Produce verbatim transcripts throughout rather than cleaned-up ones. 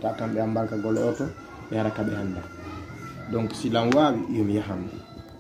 Ta kamɓe an barka golle oto, ɓe ara ka ɓe annda. Donc, si lan waawi, yo mi yahan ɓe.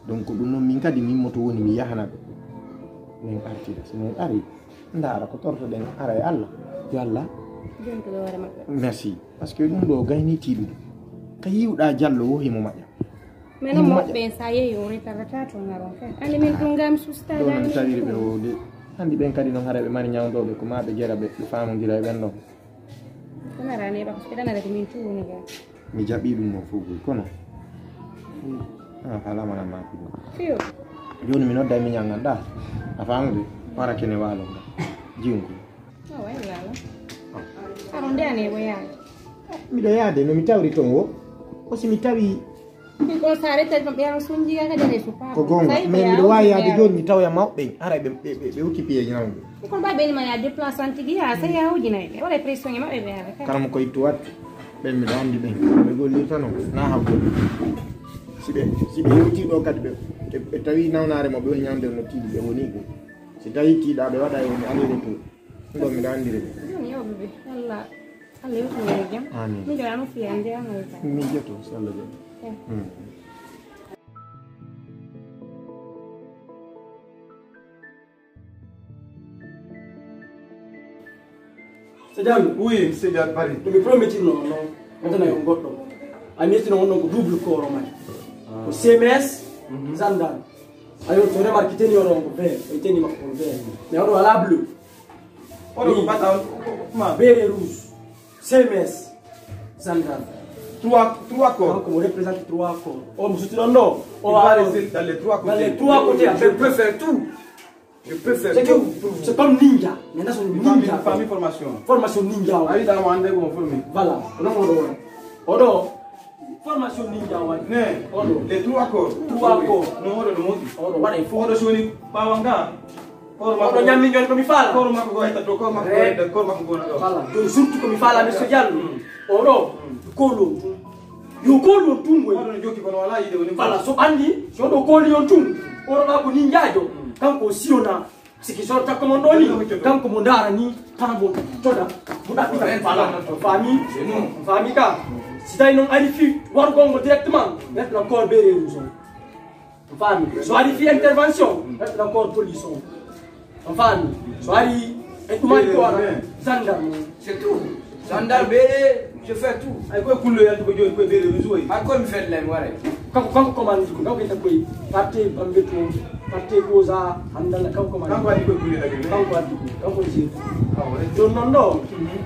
Donc, ɗum non min kadi, min moto woni mi yahana ɓe. Min artira. Si min ari, ndaara ko tortoɗen, ara e Allah. Yo Allah. Jontude hoore maɓɓe. Merci. Parce que ɗum ɗo gayni tiiɗude. Ka yiwɗa jallo wo himo maƴa. Mais non, mo ɓen sa yehi on retarata to ngaron ka. Andi min ɗum ngam susta ɗo non tawiri ɓe o de. Andi ɓen kadi non hara ɓe mari ñawdoɓe ko ma ɓe gera ɓe, ɓe famondira e ɓen ɗon. Ko narani ba, parce que ɗanare ko min tuuni ga. Mi jaɓi ɗum non fof koy, kono. Ah, alama na ma ko ɗum. Fiyo. Joni mi nodda mi ñangan ɗa. A famude? Wara kene walo nga. Jiwun ko. Ah, ouais, là, là. Ah. Aron de ane ko yaade. Miɗo yaade no mi tawri ton wo. Ko si mi tawi Min ko sa rete ɗum ɓeya sunjiga ka jare supa. Ko gonga, mais miɗo waawi yaade jooni mi tawoya mawɓe ɓen, haray ɓe, ɓe, ɓe, ɓe hokki piyeeji nawde. Ko ba ɓe ni ma ya déplaçant tigi ya, sa ya hujina ɓe. Wala pression e maɓɓe ɓe haala ka. Kala mo ko ittu wattu, ɓen miɗo anndi ɓen. Ɓe gollirta non, na hakkunde. Si ɓe, si ɓe hewti ɗo kadi ɓe, ɓe, ɓe tawi nawnaare maɓɓe woni ñamde no tiiɗi ɓe woni ɗum. Si tawi tiiɗaaɓe waɗa e woni aller retour. Ɗum ɗo miɗo anndiri ɓe. Jooni yo ɓe ɓe, Allah, Allah yoɓ mo e jam. Amiin. Miɗo ano fiya nde ano e jam. Miijoto, so Allah jaɓi. Eh. Hmm. Monsieur Diallo. Oui, monsieur Diallo, Paris. No mi promettirno on non, mi waɗana on goɗɗo. A mi yettino on non ko double corps o mari. Ah. Ko C M S, mhm, gendarme. Ayo, to remarque tenue o ɗon ko vert, e tenue makko ko vert. Mais oɗo alaa bleu. Oɗo ko bata, ko, ko, ko, ma. Béret rouge, C M S, gendarme. Trois, trois corps. Kanko mo représente trois corps. O mo sutti ɗon ɗo. O va dans les trois côtés. Dans les trois côtés, je peux faire tout. Je peux faire tout. C'est que, c'est comme ninja. Maintenant, c'est ninja. Famille, famille formation. Formation ninja. Ah oui, dans mon endroit, on forme. Voilà. Non, on doit. Oɗo, formation ninja wani. Ne. Oɗo. Les trois corps. Trois corps. Non, oɗo no moti. Oɗo waɗa e fof. Oɗo soni ɓawa nga. Oɗo ñammi ñoni ko mi faala. Koor makko ko hetta to, koor makko ko hetta, koor makko ko na ɗo. Voilà. Donc surtout ko mi faala, monsieur Diallo. Mm. Oɗo. Mm. Koolo on tun. Yo koolo on tun woy. Oɗo no jokki kono wala yide woni. Voilà. So ɓanndi, so ɗo kooli on tun. Oɗo ɗa ko ninjaajo. Mm. Kanko o siyona. Siki sorta ko mon ɗo ni, kanko mo ndaara ni, tan mo toda, mo ɗaɓɓita ko fala. Fami? Fami ka? Si tawi non ari fi wargol ngo directement, metna corps béret rouge on. Fami? So ari fi intervention, metna corps police on. Fami? So ari e ɗum ari ko ara, gendarme. C'est tout. Sandal béret, je fais tout. Ay, koy kullo yaltu ko joni, koy béret rouge, oy. Ay, koy mi fella, mi waray. Kanko, kanko commande ko, kanko ita koy, parte bambe to, parte koza, handala, kanko commande. Kanko adi koy kullo yaltu. Kanko adi koy, kanko je. Ah, ouais. Don non, non. Mhm.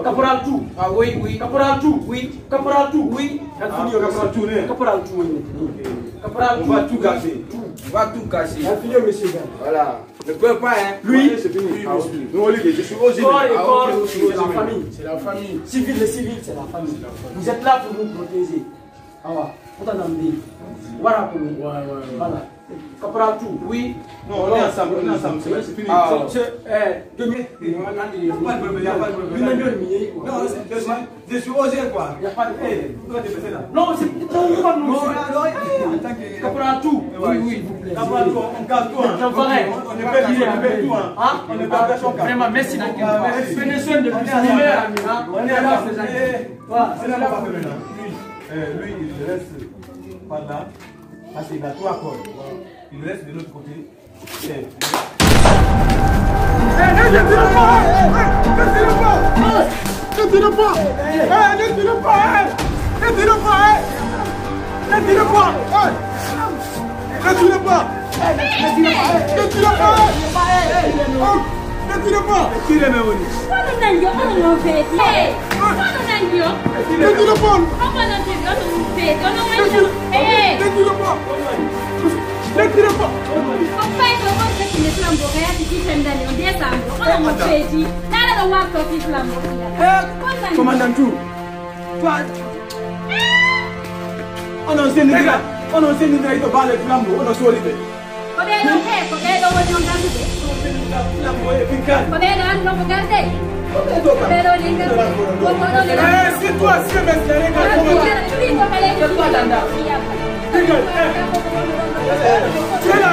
Caporal tout. Ah, oui, oui. Caporal tout. Oui. Caporal tout. Oui. Ah, caporal tout, ne. Caporal tout, oui. Ok. Caporal tout. On va tout casser. Tout. On va tout casser. T'as fini, monsieur Gall. Voilà. Ne pleure pas, hein. Lui, c'est fini. Ah, ok. Non, Olivier, je suis aux îles. Corps et corps, c'est la famille. C'est la famille. Civil, les civils, c'est la famille. Vous êtes là pour nous protéger. Awa, pourtant, on a dit. Voilà pour nous. Ouais, ouais, ouais. Voilà. Caporal tout. Oui. Non, on est ensemble, on est ensemble. C'est vrai, c'est fini. Ah. C'est, c'est, eh, demi. Il y a pas de problème, il y a pas de problème. Non, c'est, c'est, Je suis osé, quoi. Y a pas de problème. Eh, pourquoi tu fais ça là ? Non, c'est pas nous. Non, non, non, en tant que Caporal tout. Oui, oui, s'il vous plaît. Caporal tout, on garde tout, hein. On est prêt, on est prêt tout, hein. Hein ? On est prêt à faire son cas. Vraiment, merci beaucoup. Ah, merci. Prenez soin de lui, c'est meilleur ami, hein. On est là. Voilà, c'est là. Lui, euh, lui, il reste par là. Parce qu'il a trois corps. Il reste de l'autre côté. Ne tire pas, eh, ne tire pas, eh, ne tire pas, eh, ne tire pas, eh, ne tire pas, eh, ne tire pas, eh, ne tire pas, eh, ne tire pas, eh, ne tire pas, eh, ne tire pas. Kono nan yo, kono non feeti. Kono nan yo. Ne tire pas. Kono nan yo, kono non feeti. Kono nan yo. Eh. Ne tire pas. Ne tire pas. Ko fayde on fetinde flambeau ka yahdi six sendani on décembre. Kono mo feeti. Nala ɗo warto fi flambeau fiya. Eh, commandant tout. Toi. Onon sendindira, onon sendindira ito baale flambeau, onon soori ɓe. Ko ɓee ɗoo, he, ko ɓee ɗoo woni on gandude. Flambeau e Binkan. Ko ɓee ɗoo anndi non ko garde. Ko ɓee ɗoo woni en garde. Ko ɓee ɗoo woni en garde. Eh, c'est toi, c'est toi. Binkan, eh.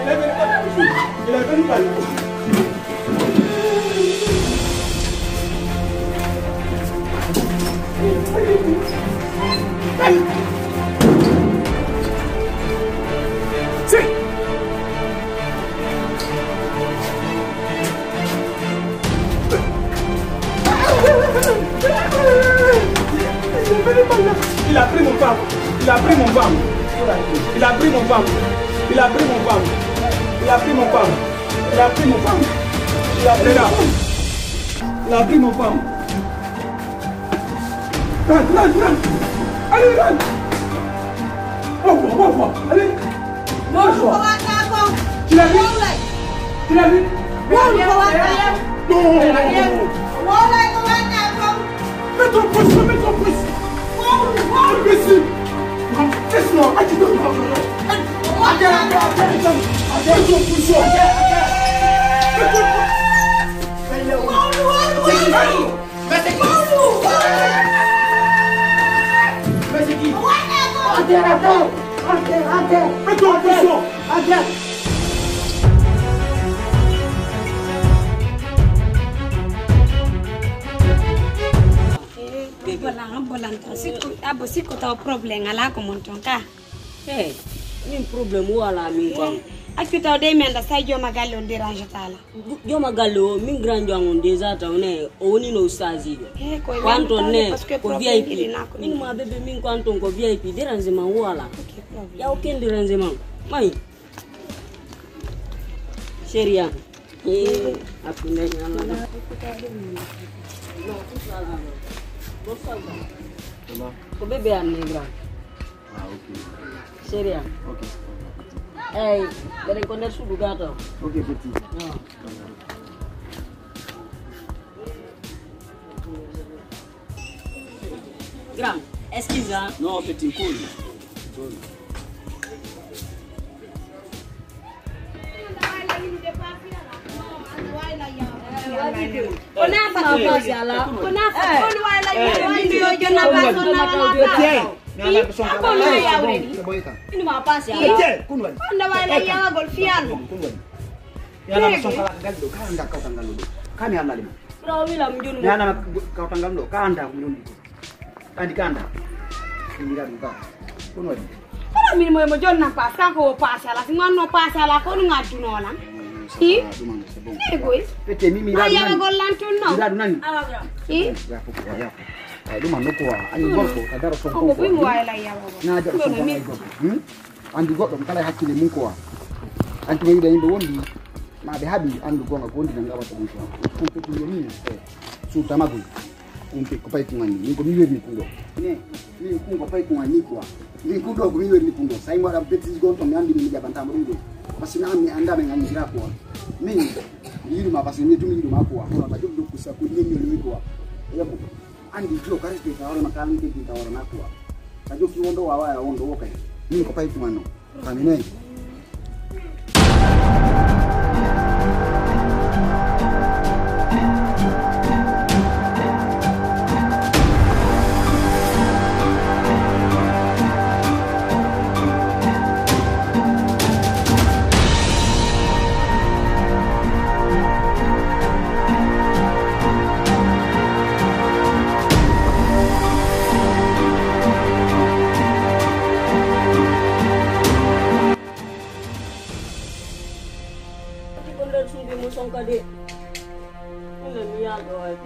Il est venu par là. Il est venu par là. Il a pris mon femme. Il a pris mon femme. Il a pris mon femme. Il a pris mon femme. Il a pris mon femme. Il a pris mon femme. Il a pris la femme. Il a pris mon femme. Run, run, run. Allez, run. Oh, oh, oh, oh. Allez. Marche. Tu l'as vu? Tu l'as vu? Non. Mets ton pouce, mets ton pouce. Imbécile. Laisse-moi. Arrête, arrête, arrête. Mets ton pouce. Mets ton pouce. Bébé. Voilà, voilà. Sikku, abo sikku taw problème ala ko mon ton ka. Hey, min problème o alaa min ko an. Accu taw de men da say jooma galle on dérange tala. Jooma galle o, min grand jo an on déjà taw ne, o woni no ustaziijo. Hey, ko ko an ton ne, parce que ko problème V I P. Min ma bébé min ko an ton ko V I P, dérangement o alaa. Ok, problème. Ya aucun dérangement. Mai. Chérie an. Eh, hakkunde ñaama. Ko bébé an ne grand. Ah, ok. Chérie an. Ok. Ey, mbeɗen ko nder suudu ga to. Ok, petit. Ah. Grand, excuse, hein. Non, petit, cool. Cool. Ko nafa ko paasi ala. Ko nafa ko wala yo jonna ba so na wala ba. Ko no yawre ni. Inu ma paasi ala. Ko no wala yawagol fiyal mo. Yana ko son kala ngal do ka anda kawtal ngal do. Kami Allah lima. Pro wila mi jonu. Yana kawtal ngal do ka anda ko mi jonu. Andi ka anda. Mira du ka. Ko no wadi. Ala min mo mo jonna paasi kan ko paasi ala si ngon no paasi ala ko no ngaddu nona. Hi? Ɗum an, c'est bon. Ɗe goy. Pete mi mi. Ay yawagol lan tun no. Mira du nani. Awa gra. Hi? Ya ko ya. Ay ɗum an no ko wa. Ani gorko ka daro son ko. Ko ko mi wala yawagol. Na daro son ko. Hmm? Anndi goɗɗo mo kala e hakkille mum ko wa. Anndi tuma yiɗa yimɓe wondi, ma ɓe haɓi anndu goonga ko wondi nan ngawata ɗum ko wa. Ɗum ko ɗum yoni, e, suutamagol. Ɗum pe-, ko pay tuma ni. Min ko mi werni ɗum ɗo. Ne, min ɗum ko pay tuma ni ko wa. Min ɗum ɗo ko mi werni ɗum ɗo. Sa yimɓe waɗa bêtise gon ton, mi anndi min mi jaɓantama ɗum ɗo. Parce que na an mi annda min anndi sira ko wa. Min, mi yiɗuma parce que min tumi yiɗuma ko wa. Kono ka jogi dokku sa ko ñeññol ni ko wa. Yabo. Anndi jo ka respecta hoore ma, ka min teddinta hoore ma quoi. Ka jokki wonɗo wawa ya wonɗo wo kay. Min ko pay tuma no. Famine. Ko nder suudu mo sonka de. Ɗum mi yaado ay.